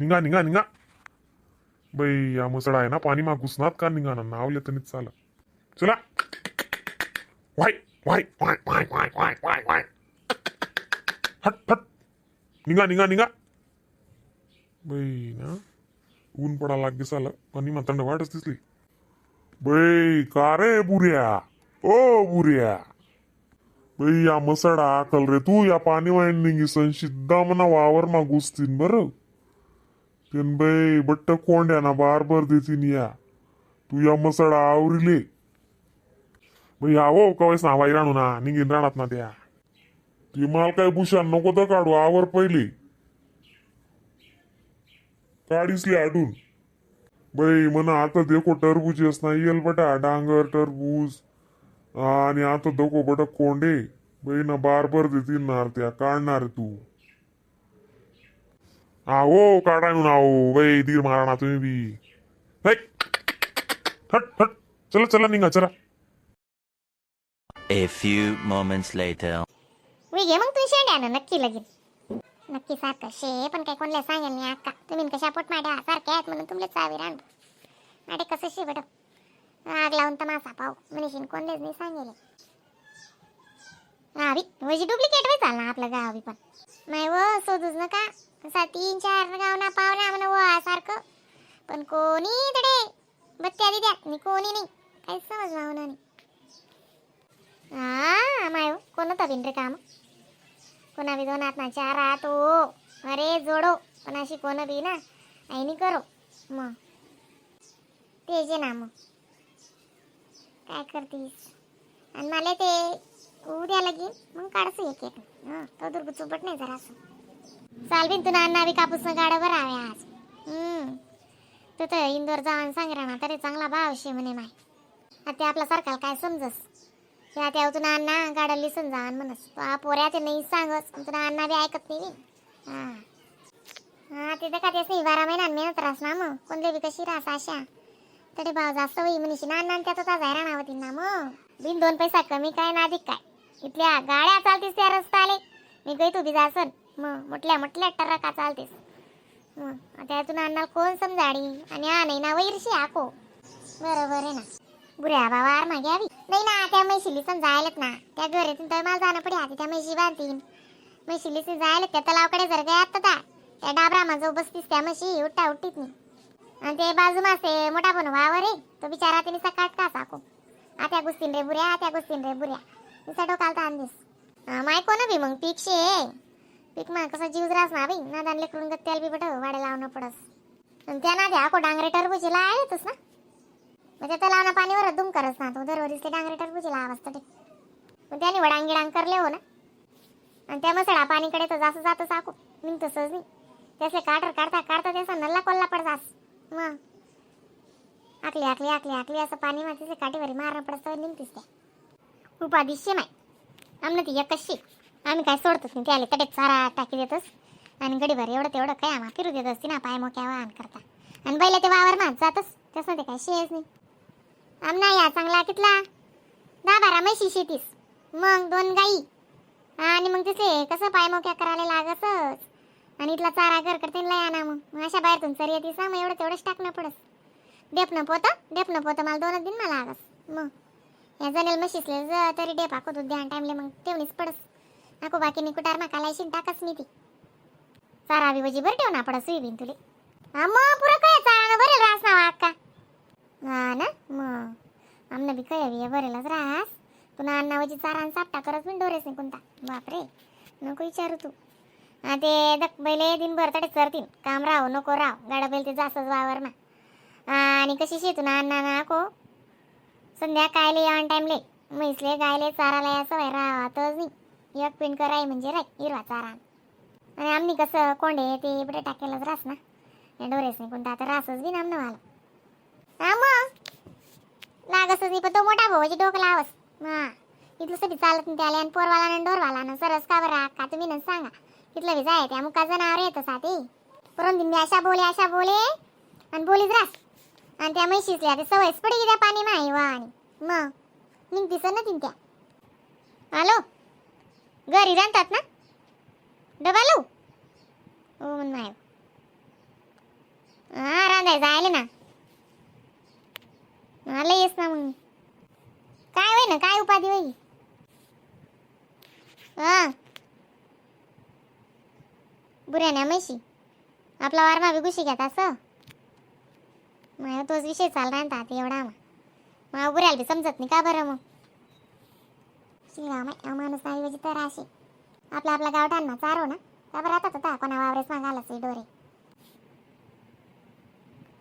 निघा निघा निघा. बाई, या मसडा आहे ना पाणी मा घुसनात का निघा ना, नाव लेत नाही चाल. चला, Y Y Y Y Y Y Y Y, हट हट, निघा निघा निघा. बाई ना, ऊन पडा लाग साला, पाणी मा थंड वाटच दिसली. बाई, का रे बुऱ्या, ओ बुऱ्या? बाई, या मसाडा आकल रे तू, या पाणी वाईन निघी सण सिद्धा म्हणा वावर मा घुसतीन बरं तेन. बाई, बट्ट कोंड्या ना बारबर देतीन या. तू या मसाडा आवरिले. बाई, आवो कवायस ना वाई राणू ना निघीन राहणार ना त्या. ती माल काय बुशान नको तर काढू, आवर पहिली काढीसली आडून. बाई, म्हणा आता देखो टरबूज येस ना येल बटा डांगर टरबूज आणि आता दको बटा कोंडे. बाई ना, बारबर देतील ना त्या, काढणार तू? आहो, काढा ना आहो. बाई, धीर मारा ना तुम्ही बी. हट हट, चला चला, निघा चला. A few moments later. We घे मग तू शेंड्यानं नक्की लगीन नक्की सारखं शे, पण काय कोणला सांगेल नाही अक्का. तुम्ही कशा पोट माड्या सारख्या आहेत म्हणून तुमले चावी रान माडे कसं शे बेट आग लावून तमासा पाहू म्हणशीन, कोणलेच नाही सांगेल. हा बी वजी डुप्लिकेट वे चाल ना आपलं गाव बी, पण नाही व शोधूच नका. असा तीन चार गाव ना पाव ना म्हणा व सारखं, पण कोणी तडे बत्त्या द्यात नाही, कोणी नाही, काहीच समजणार नाही. हा माय हो, कोण होता बिन रे काम कोणा बी दोन हात ना चार हात हो, अरे जोडो, पण अशी कोण बी ना आईनी करो मग ते जे ना मग काय करतीस? आणि मला ते उद्या लगीन मग काढसू एक एक. हं, तो दुर्ग चुपट नाही जरा असं चाल बिन. तुला अण्णा बी कापूस गाडं बरं आहे आज. तू तर इंदोर जाऊन सांग ना तरी चांगला भाव शे म्हणे माय. आता ते आपल्या सारखाला काय समजस या त्या तुला अण्णा गाड्या लिसन जा म्हणस पोऱ्या ते नाही सांगस, पण तुला अण्णा बी ऐकत नाही बी. हा हा, तिथं का तेच नाही, 12 महिना मेहनत रास ना मग कोणते बी कशी रास अशा तरी भाव जास्त होई म्हणशी ना. अण्णा त्यात होता जायरा नाव ना मग बिन दोन पैसा कमी काय ना अधिक काय. इथल्या गाड्या चालतीस त्या रस्ता आले मी गई तू बी जासन मग मोठल्या मोठल्या टरका चालतीस. मग त्यातून अण्णाला कोण समजाडी? आणि हा नाही ना वैरशी आको बरोबर आहे ना. बुऱ्या बाबा मागे आवी नाही ना त्या म्हैशिली जायलत ना त्या घरातून तर मला जाणं पडे. आता त्या म्हशी बांधतीन, म्हशीली जायला त्या तलावकडे जर गयात तर त्या डाबरा माझं बसतीस त्या म्हशी उठा उठीत नाही. आणि ते बाजू मासे मोठा पण वावर आहे, तो बिचारा तिने सकाळ का साको आत्या गुस्तीन रे बुऱ्या, आत्या गुस्तीन रे बुऱ्या, निसा डोकाला ताण दिस. माय कोण बी मग पीक शे पीक मा कसा जीव रास ना बाई ना दानले करून त्याला बी बट वाडे लावणं पडस. आणि त्या ना द्या को डांगरे टरबूजीला आहेतच ना, म्हणजे तलावना पाणीवर दुम करस ना तो दरवरीच ते डांगरे टरबूजीला आवाज ते. मग त्याने वडांग गिडांग करले हो ना. आणि त्या मसळा पाणीकडे तर जास्त जातं साकू निघ तसंच नाही, त्याचे काटर काढता काढता त्याचा नल्ला कोल्हा पडतास. मग आकली आकली आकली आकली असं पाणी मातीचे काठीवरी मारणं पडत निघतीस त्या उपाधिशे माय. आमनं ती एकशी आम्ही काय सोडतच नाही त्याला, तडे चारा टाकी देतस आणि गडीभर एवढं तेवढं काय आम्हा फिरू देत असते ना पाय मोक्या वाहन करता. आणि बैल ते वावर मात जातच, तसं ते काय शेच नाही. आमना या चांगला कितला 10-12 म्हशी शेतीस, मग दोन गाई आणि मग तिथे कसं पाय मोक्या करायला लागतच. आणि इथला चारा घर करते लय आणा मग मग अशा बाहेर तुमचं येतीस ना, मग एवढं तेवढंच टाकणं पडस. डेपनं पोतं डेपनं पोतं मला दोनच दिन मला लागस. मग या जनेल म्हशीसले ज तरी डेप आको दूध द्या टाइमले मग तेवणीच पडस आको, बाकी निकुटार मा कालायशीन टाकस मी ती चारा बी वजी बरं ठेव ना पडस सुई तुले. हा मग पुरं काय चारा बरेल रास ना अक्का. हा ना, मग आमनं बी काय बी बरेलच रास. पुन्हा अन्नावजी चारा आणि सापटा करत मी डोरेस नाही कोणता. बापरे, नको विचारू तू. हा ते दक बैले दिनभर तडे चरतीन, काम राहो नको राहो गाडा बैल ते जास्तच वावर ना. आणि कशी शेतून अण्णा ना को संध्याकाळले ऑन टाइमले म्हैसले गायले चाराला या सवय राहतच नाही. एक पिंड कराय म्हणजे राय हिरवा चारा. आणि आम्ही कसं कोंडे ते इकडे टाकेलच रास ना या डोरेस नाही कोणता आता रासच बी नाम मला. हा मग लागतच नाही, पण तो मोठा भाऊ डोकं लावस. हा इथलं सगळी चालत नाही त्याला आणि पोरवाला आणि डोरवाला ना सरस का बरं का तुम्ही ना सांगा. इथलं बी जाय त्या मुका जनावर येत साथी परम दिन अशा बोले अशा बोले आणि बोलीच रास. आणि त्या म्हशीसल्या ते सवयच पडी त्या पाणी माही वा आणि मग निघतीस ना तीन त्या. हॅलो, घरी राहतात ना डबा लावू हो म्हण नाही. हा, रांधाय जायले ना. मला येस ना मग काय होई ना, काय उपाधी होई? हा, बुऱ्याण्या म्हशी आपला वारमा बी घुशी घेत असं. माझ्या तोच विषय चालला ना आता एवढा. मग बुऱ्याला बी समजत नाही का बरं मग? शिंगामा माणूस नाही म्हणजे तर असे आपला आपला गावठाण चारो ना का बरं? आता होता कोणा वावरेस मागायलाच डोरे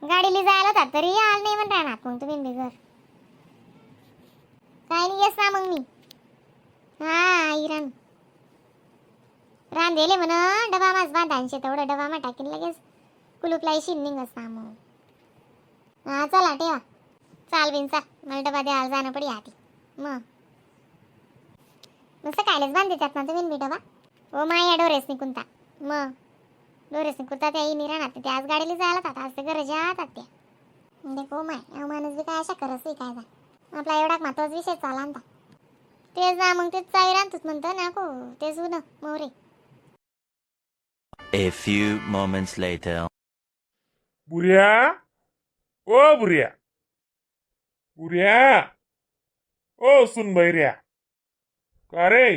गाडीली जायला होता तरी आल नाही म्हण राहणार. मग तुम्ही बी घर काय नाही. येस ना मग मी. हा, आई रान रान दिले म्हण. डबा माच बांधांशे तेवढं डबा मा टाकीन, लगेच कुलूप लाईशीन, निघस ना मग. हा, चला ठेवा. चाल बिन चाल, मला डबा द्यायला जाणं पडी आधी. मग मग सकाळीच बांधतात ना तुम्ही बी डबा? हो माया, डोरेस निकुंता मग डोरेस निकुंता. त्या येईन राहणार ते आज गाडीला जायला होतात. आज ते गरज जातात त्या. देखो माय, अहो माणूस बी काय अशा करस काय जा. आपला एवढा महत्वाचा विषय चाला ना. तेच ना मग, तेच चावी राहतोच म्हणतो ना को तेच उन मोरे. A few moments later. बुऱ्या, ओ बुऱ्या, बुऱ्या, ओ सुन बैऱ्या, का रे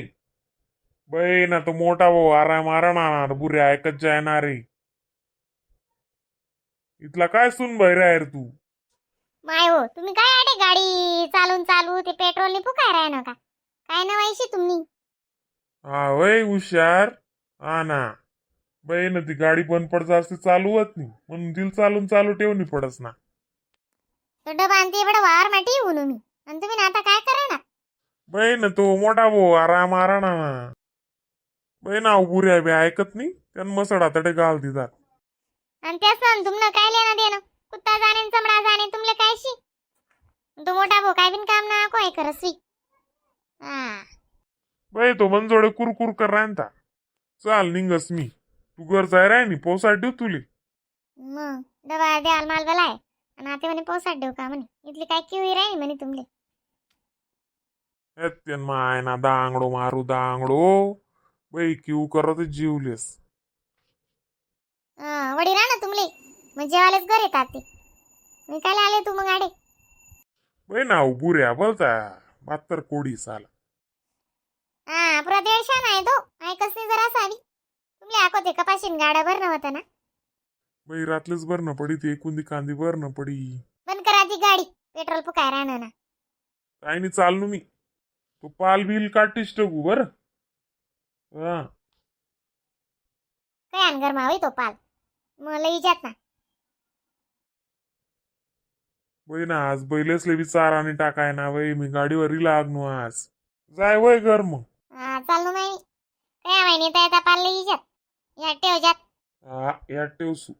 बै ना, तो मोठा भाऊ आराम आराम बुऱ्या ऐकत जायना रे. इथला काय सुन बैऱ्या आहे रे तू? माय हो, तुम्ही काय आडे गाडी चालून चालू ते पेट्रोलने फुकाय राय ना का काय ना वायशी तुम्ही? हा वय हुशार. हा ना बै ना, ती गाडी बंद पडत असते, चालू होत नाही म्हणून दिल चालून चालू ठेवणी पडस ना. तो डबा आणि ते एवढं वावर माटी येऊन मी आणि तुम्ही ना आता काय करा ना? बै ना, तो मोठा भाऊ आराम आराम ना बै ना, बुऱ्या बी ऐकत नाही, त्यानं मसडा तडे घाल दिदात. आणि त्याच ना तुमनं काय लेणं देणं? कुत्ता जाणे न चमडा जाणे, तुमले काय शी? तो मोठा भाऊ काय बिन काम ना कोय करसवी हा. बाई, तो मनजोडे कुरकुर कर राहता. चाल निंगस मी, तू घर जाय राय नी पोसाट देऊ तुले. मग डबा द्याल माल बलाय आणि आता म्हणे पोसाट देऊ का म्हणे. इथली काय किवी राही म्हणे तुमले? हेत्यन माय ना, दांगडो मारू दांगडो. बाई, क्यू करत जीवलेस. हा, वडी राहा ना तुमले मग जेवायलाच घर येतात ते. मी काय आले तू मग आडे? बाई ना, बुऱ्या बोलता मात्र कोडी साला. हा, पुरा दीडशा नाही तो ऐकच नाही जरा सारी. तुमले आको ते कपाशीन गाडा भरणं होतं ना? बाई, रातलेच भरणं पडी ते, एकुंदी कांदी भरणं पडी. बंद करा ती गाडी, पेट्रोल फुकाय राहणं ना. काय नाही, चाललो मी. तो पाल बिल काटीस टाकू बर हा. काय अनगर मावी तो पाल मला इजात ना. बाई ना, आज बैलेसले बी चारा आणि टाकाय ना. बाई, मी गाडीवर लागलो आज. जाय वय घर मग. हा, चाललो नाही. काय महिने येता येता पाल लई इजात या ठेव जात. हा, या ठेवसू.